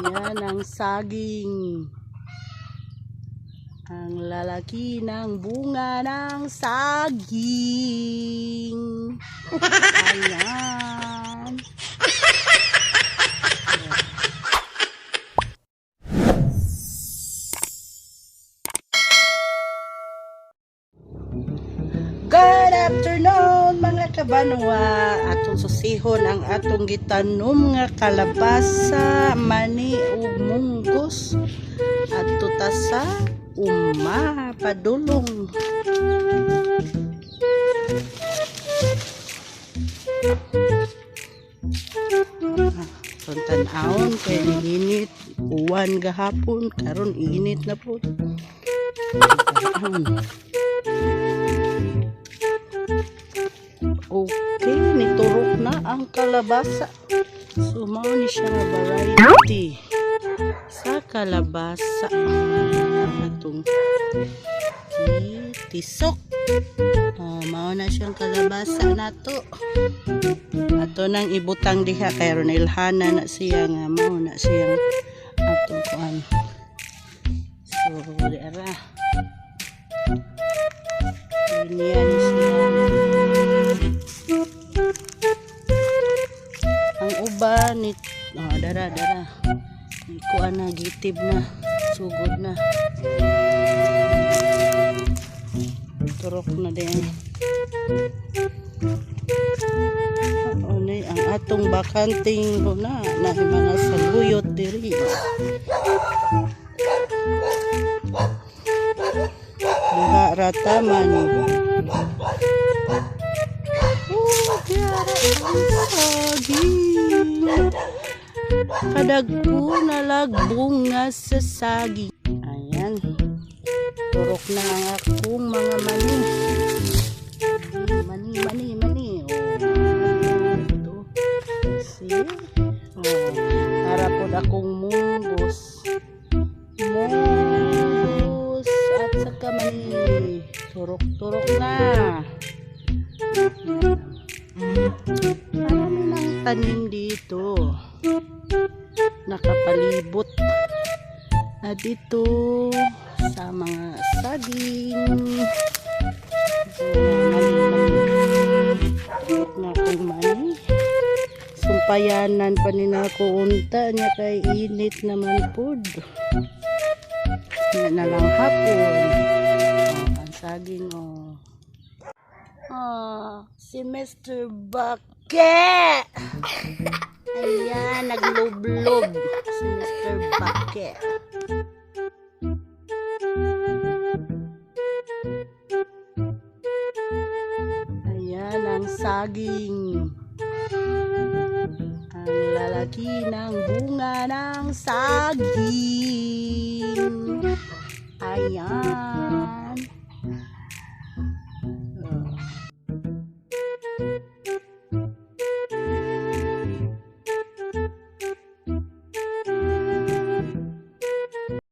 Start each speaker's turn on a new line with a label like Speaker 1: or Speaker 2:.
Speaker 1: Ayan ang saging. Ang lalaki ng bunga ng saging. Ayan. Good afternoon, mga kabanwa. Atong susihon ang atong gitanom nga kalabasa, mani ug munggos. Adto ta sa uma padulong. Atong tan-awon kay init, uwan gahapon, karon init na pud. Tan-awon. Okay, niturok na ang kalabasa. So, mao ni siya nga variety sa kalabasa. Atong tisok. Oh, mao na siyang kalabasa nato. Ato nang ibutang diha kay aron ilhana na siya nga mao na siyang atong kuan. So, dira. Linya ni siya. Ang uban ni, oh, dara dara. Kuan na, gitib na, sugod na. Turok na din. O ni ang atong bakanting na na mga saluyot diri. Duha rataman. Oh, diara ang saging. Kadagko na lagbunga sa saging. Ayan. Turok na ang akong mga mani. Mani, mani, mani. Oh. Ito. See? Oh. Para pod akong munggos. Munggos at saka mani. Turok-turok na. Marami ng tanim dito. Nakapalibot. At dito sa mga saging. Mani, mani. Turok na akong mani. Sumpayanan pa ni na ako unta niya kay init naman pod. Nga na lang hapon. Oh, ang saging, oh. Oh, si Mr. Bake. Ayan, naglublob si Mr. Bake. Ayan ang saging. Ang lalaki ng bunga ng saging. Ayan. Oh.